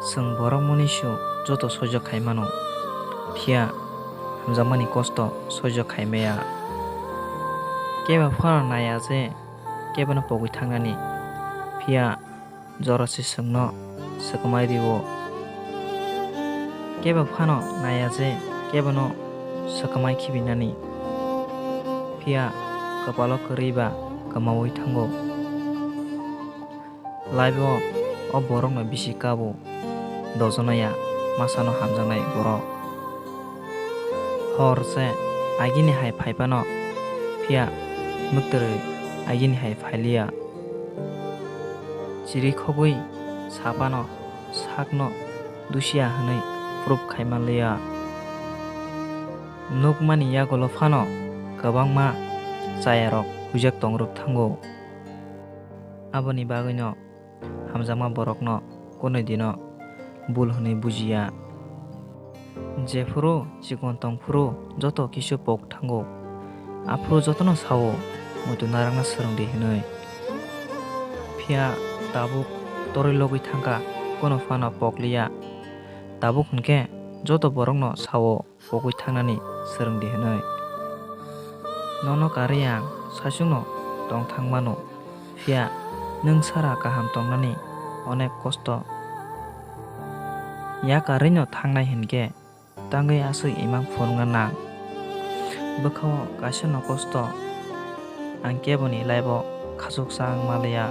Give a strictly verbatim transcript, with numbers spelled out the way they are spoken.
Chwng borok monisu joto soijo khai mano, phiya hamjakmani kosto soijo khai maya. Kebo phano naiya je kebono pogwi thangnani, phiya jora se chwngno swkmai rio. Kebo phano naiya je kebono swkmai khibinani, phiya kwpalo kwrwi ba kwmaui thango. Laibo o borokno bisi kabo dojonaya masano hamjaknai borok. Hor se agini hai phai phano, phiya mwktwrwi agini hai phai liya. Chirikhogwi sa phano sakno dusiya hwnwi proof khai man liya. Nukmani yagulo phano kwbangma chayarok huijak tongrwk thango. Aboni bagwino hamjakma borokno kunui dino bul hwnwi bujiya. Jephuru chikon tongphuru joto kisu pok thango, aphuru jotono sao, muitu narwkna swrwng di hwnwi. Phiya tabuk torwi logwi thangkha, kono phano pok liya. Tabuk hwnkhe joto borokno sao, pogwi thangnani swrwng di hwnwi. Nono karwi ang saichungno tong thang mano, phiya nwng sara kaham tongnani onek kosto. Yakarwino thangnai hinkhe tangwi aswk imang phunukna nang. Bwkhao kaisano kosto, ang keboni laibo khachuksa wng maliya.